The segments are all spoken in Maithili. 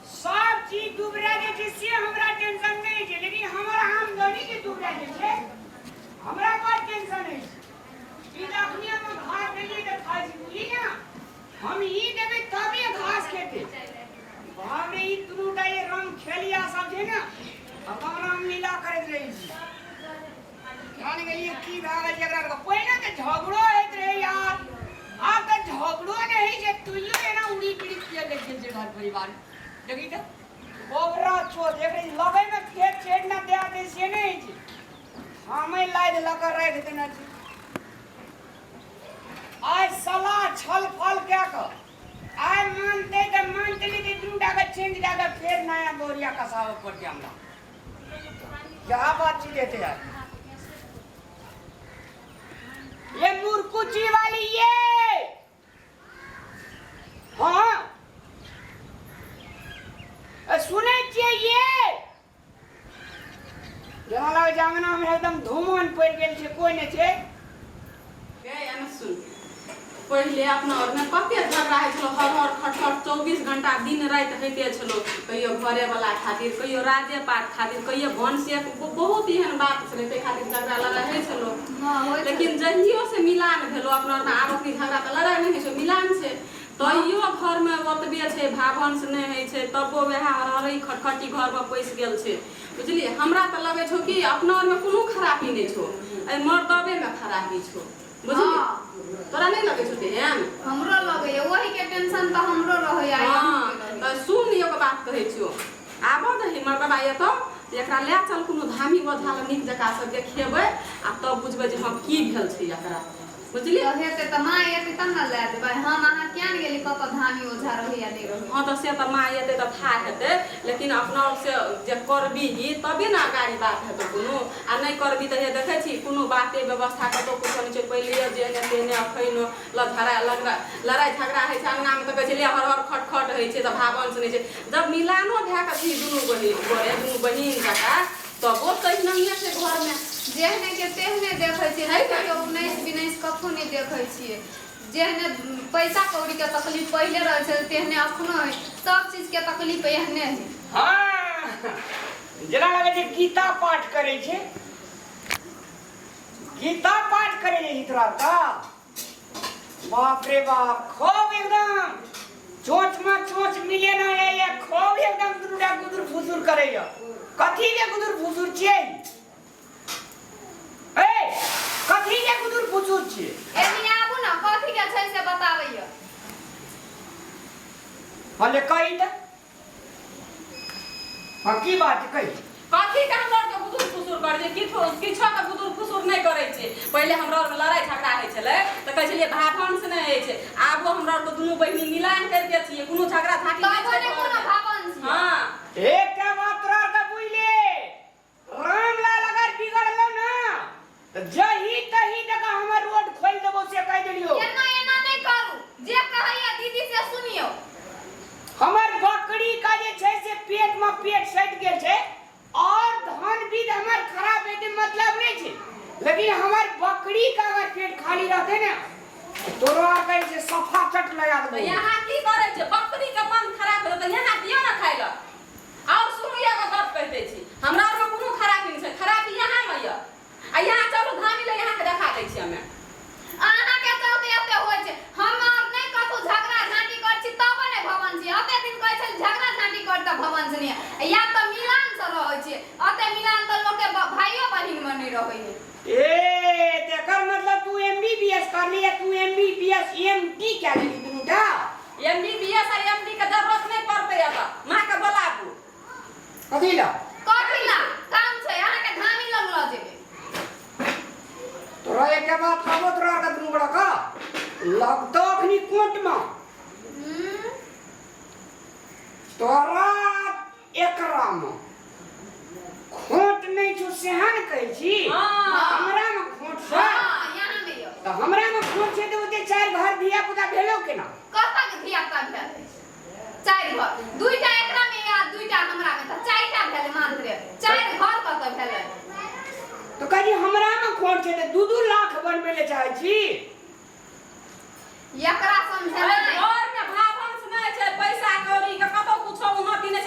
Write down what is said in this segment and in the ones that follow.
सब चीज दुबरा जाइ छै से हमरा टेंशन नहि छै, लेकिन हमर आमदनी जे दुबरा जाइ छै हमरा बड़ टेंशन अछि। ई तऽ अखनी हम घास देलियै तऽ खाइ छै, बुझली ने? हम ई देबै तबे घास खेतै। बाप रे, ई दुनूटा ये रंग खेलिया सब छै ने, हम रामलीला करैत रहै छी। जान गेलियै की भए गेल छै एकरा। पहिने तऽ झगड़ो होइत रहै यार, आब तऽ झगड़ो नहि होइ छै, तैयो एना उड़ी पिड़ी किया लागि गेल छै घर परिवार। देखी तऽ गोबरा चोत एकरे लगैमे खेत छेड़ ना दए दै से नहि होइ छै, हमे लादि लऽ कऽ राखि देने छी। आइ सलाह छल फल कए कऽ आइ मानतै तऽ मानतै, नहि तऽ दुनू टाके चेंज कए कऽ फेर नया बोरिया कसाबऽ पड़तै हमरा। क्या बातचीत हेतै यार। ये मुरकुची वाली ये, हाँ सुनै छियै ये, जेना लागै छै अंगनामे एकदम धूमन पड़ि गेल छै, कोइ नहि छै। गे एना सुन, पहिले अपना आरमे कते झगड़ा होइ छलो, हर हर खट खट 24 घंटा दिन राति होइते छलो। कहियो घरे वाला खातिर, कहियो राजे पाट खातिर, कहियो भनसे, बहुत एहन बात छलै, ताहि खातिर झगड़ा लड़ाइ होइ छलो। लेकिन जहियो से मिलान भेलो अपना आरमे, आब अखनी झगड़ा तऽ लड़ाइ नहि होइ छै, मिलान छै, तैयो घरमे ओतबे छै, भावंश नहि होइ छै, तबो वएह हरहरी खटखटी घरमे पैसि गेल छै, बुझलियै? हमरा तऽ लगै छौ कि अपना आरमे कोनो खराबी नहि छौ, एहि मर्दबेमे खराबी छौ, बुझली? तोरा नहि लगै छौ तेहन? हमरो लगैया, ओही के टेंशन तऽ हमरो रहैया। हँ तऽ सुन, एगो बात कहै छियौ, आबऽ दही मर्दबा एतौ, एकरा लए चल कोनो धामी ओझा लग, नीक जकाँ से देखेबै आ तब बुझबै जे हँ की भेल छै एकरा, बुझली? तऽ हेतै तऽ माँ एतै तब ने लए जेबै। हम अहाँ किया ने गेली कतऽ धामी ओझा रहैया नहि रहैया। हँ तऽ से तऽ माँ एतै तऽ था हेतै, लेकिन अपना से जे करबीही तबे ने अगाड़ी बात हेतौ कोनो, आ नहि करबी तऽ हे देखै छी कोनो बाते व्यवस्था कतौ कुछो नहि छै। पहिलेयो जेहने तेहने अखैनो लझड़ा लगड़ा लड़ाइ झगड़ा होइ छै अङ्गनामे तऽ कहै छै ले हर हर खट खट होइ छै, तऽ भावंश नहि छै। जब मिलानो भए कऽ छी दुनू बहिन गोरे दुनू बहिन जकाँ, तबो तहिनहिए छै घरमे। जेहने के तेहने देखै छियै, है नहि ने? कहियो उन्नैस बिनैस कथू नहि देखै छियै। जेहने पैसा कौड़ीके तकलीफ पहिले रहै छलै तेहने अखनो हइ, सब चीजके तकलीफ एहने हइ। हँ, जेना लगै छै गीता पाठ करै छै, गीता पाठ करै छै तोरा का। बाप रे बाप, खूब एकदम चोंच में चोंच मिले ना है या खूब एकदम दुनूटा गुदुर फुसुर करे या। कथी के गुदुर फुसुर छियै? ए कथी के गुदुर फुसुर छियै? एनी आबू ने, कथी के छै से बताबैया। हँ ले कही तऽ, हाँ की बात छै कही। कथी के हमरा आरके गुदुर फुसुर करै छै? किछो किछो के गुदुर फुसुर नहि करै छै। पहिले हमरा आरमे लड़ाइ झगड़ा होइ छलै तऽ कहै छलियै भाभंस नहि होइ छै, आबो हमरा आरके दुनू बहिनी मिलान करिके छियै, कोनो झगड़ा झाँटी नहि तबो छै नहि कोनो घरमे। भावंश यऽ। हँ एकटा बात तोरा आरके बुझले, रामलाल अगर बिगड़लो ना तऽ जही तही जगह हमर रोड खोलि देबो, से कहि देलियो। एना एना नहि करू, जे कहैया दीदी से सुनियौ। हमर बकरी का जे छै से पेट में पेट सटि गेल छै, और धन बीज हमर खराब हेतै मतलब नहि छै, लेकिन हमर बकरी का अगर पेट खाली रहतै ने तोरो आर कहै छै सफा चट लगा तऽ देबो। यहाँ की करै छै? बकरी के मन खराब हेतै तऽ यहाँ दियौ ने खाइ लए। और सुनू, एगो गप कहि दै छी, हमरा आरमे कोनो खराबी नहि छै, खराबी यहाँमे यऽ। आ यहाँ चलू धामी लए, यहाँके देखा दै छी हमे। अहाँके चलते एते होइ छै। हम आर नहि कतहु झगड़ा झाँटी करै छी तबो नहि भवन छी। एते दिन कहै छली झगड़ा झाँटी कर तऽ भवन से नहि, या तऽ मिलान से रहै छी। एते मिलान तऽ लोकके भाइयो बहिनमे नहि रहै है। ए तेकर मतलब तू एमबीबीएस करली या तू एमबीबीएस एमडी कए लेली दुनूटा? एमबीबीएस आ एमडी के जरूरत नहि पड़तै एतऽ, माँ के बोलाबू। कथी ला? कथी ला काम छै? अहाँके धामी लग लऽ जेबै। तोरा एकटा बात कहबो, तोरा आरके दुनू गोरा का लगतो अखनी कोर्ट में तोरा एकरा में खोट नहि छौ सेहा ने कहै छी? हाँ। हमरा में खोट छै? हाँ, यहाँ में यौ। तऽ हमरा में खोट छै तऽ ओते चारि घर धिया पुता भेलो केना? कतक धिया पुता भेल अछि चारि घर? दुईटा एकरा में या दुईटा हमरा में, तऽ चारिटा भेल मात्र। चारि घर कतऽ भेलै? तऽ कहै छी हमरा में खोट छै तऽ 2-2 लाख बनबै लए चाहै छी? एकरा समझेनाइ घर में भावंश नहि छै, पैसा कौड़ी के कतौ कुछो उन्नति नहि।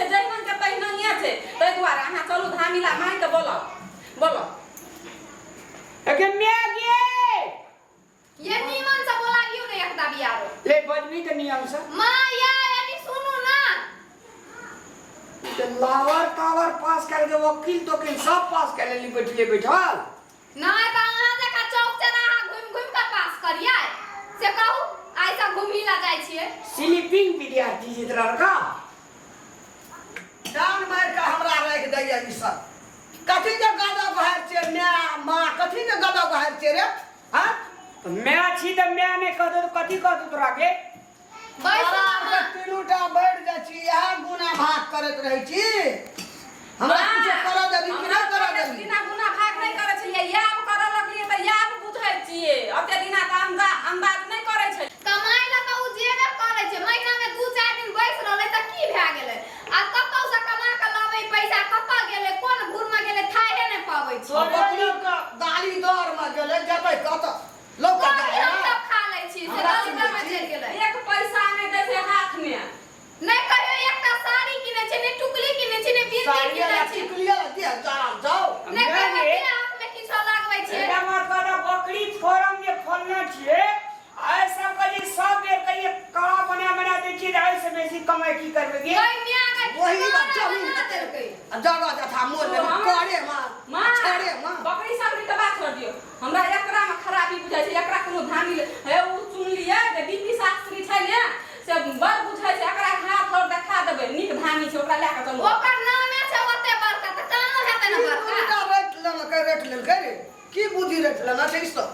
तऽ लावर तावर पास कए लेलकै वकील तोकील सब पास कए लेली बैठले बैठल नहि तऽ अहाँ जकाँ चौक चौराहा घुमि घुमि कऽ पास करियै से कहू आइ से घुमही ला जाइ छियै स्लीपिंग विद्यार्थी छै तोरा का जान मारि कऽ हमरा राखि दैया ई सब कथी के गदऽ बहार छियै माय माँ कथी के गदऽ बहार छियै रे हँ माय छी तऽ माय नहि कहतौ तऽ कथी कहतौ तोरा के बैसू तोरा अहाँ। आरके तीनू टा बैठ जाइ छी इएह गुना भाग करैत रहै छी हमरा किछो करऽ देबी कि नहि करऽ देबी दिना गुना भाग नहि करै छलियै याब करऽ लगलियै तऽ याब बुझै छियै ओते दिना तऽ अंदाज नहि करै छलियै कमाइ लए तऽ ओ जेबे करै छै महीनामे दू चारि दिन बैस रहलै तऽ की भए गेलै आ कतौ से कमा कऽ लबै पैसा कतऽ गेलै कोन घूरमे गेलै थाहे नहि पबै छी बकरी के दाली दरमे गेलै जेतै कतऽ लौका कथी हम सब खा लै छी से हमरा दाली दरमे सुनै छी? चलि गेलै एक पैसा नहि दै छै हाथमे नहि कहियो एकटा साड़ी किनै छै नहि टुकली किनै छै नहि बिंदी साड़ी किनै वाला छै टिकली वाला दिया जरा जाओ नहि कहियो नहि। देह हाथमे किछो लगबै छै एकटा बात कहता बकरी फोरम जे खोलने छियै एहि सबके जे सब बेर कहिए कड़ा बना बना दै छियै तऽ एहिसँ बेसी कमाइ की करबै गे ओहि मियाँ के वही सारा जमीन बना देलकै आ जगह जथा मोल लेबै करे माँ माँ छड़े माँ बकरी सकरी के बात छोड़ दियौ हमरा एकरा में खराबी बुझाइ छै एकरा कोनो धामी हे उ चुनलियै जे बीपी शास्त्री छै ने से बड़ बुझै छै एकरा हाथ और देखा देबै नीक धामी छै ओकरा लए कऽ चलू ओकर नामे छै ओते बड़का तऽ कामो हेतै ने की बड़का बुद्धि रेट लेलकै रेट लेलकै रे की बुद्धि रेट लेना छै ई सब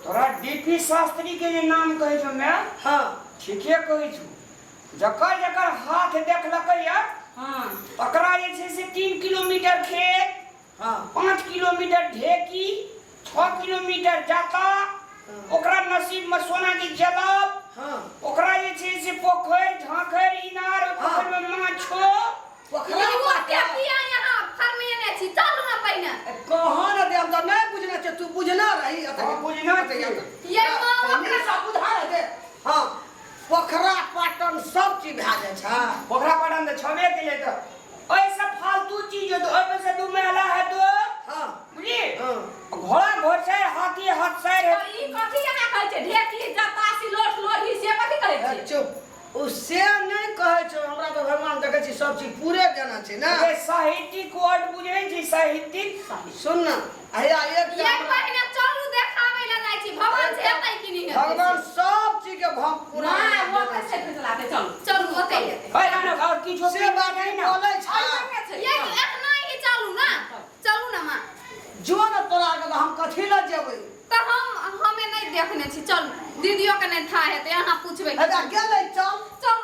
तोरा डीपी शास्त्री के जे नाम कहै छौ माय हाँ ठीके कहै छौ जकर जकर हाथ देखलकै या हाँ तकरा जे छै से 3 किलोमीटर खेत हाँ 5 किलोमीटर ढेकी 6 किलोमीटर जाता ओकरा नसीब में सोना के जलब हाँ ओकरा जे छै से पोखरि झाँखरि इनार ओहि पोखरि में माछो पोखरा ई ओते पाटा किया यहाँ फरमेने छी चलू ने पहिने कहाँ ने देम तऽ नहि बुझने छै तू बुझना रही हाँ, बुझना छियै। ये माँ ओकरा- सब बुझा दे हाँ पोखरा पाटन सब चीज भए जाइ छै पोखरा पाटन तऽ छबे केलै तऽ ओहिसँ फालतू चीज होतो ओहिमे से दू मेला हेतो हाँ बुझली हाँ घोड़ा घोड़सैर हाथी हाथसैर तऽ ई कथी अहाँ कहै छै ढेकी जतासी लोट लोढ़ी से कथी कहै ए, छै चुप ओ से नहि कहै छौ हमरा तऽ भगवान देखै छी सब चीज पूरे देना छै ने जे साहित्यिक वर्ड बुझै छी साहित्यिक सुन ने हैया एक ये पहिने चलू देखाबै लए जाइ छी भगवान से हेतै कि नहि हेतै भगवान सब चीज के भम पूरा माँ वो देना कैसे छै। फैसला हेतै चलू चलू ओतै हेतै है ना और किछो से बात नहीं नहीं ना बोलै छै बढ़िआँ छै ये एतना ही चलू ना चलू ना माँ जो ने तोरा आगे तऽ हम कथी लए जेबै तऽ हम हमे नहि देखने छी चलू दीदियो के नहि था हेतै अहाँ पूछबै हैया गेलै चल चलू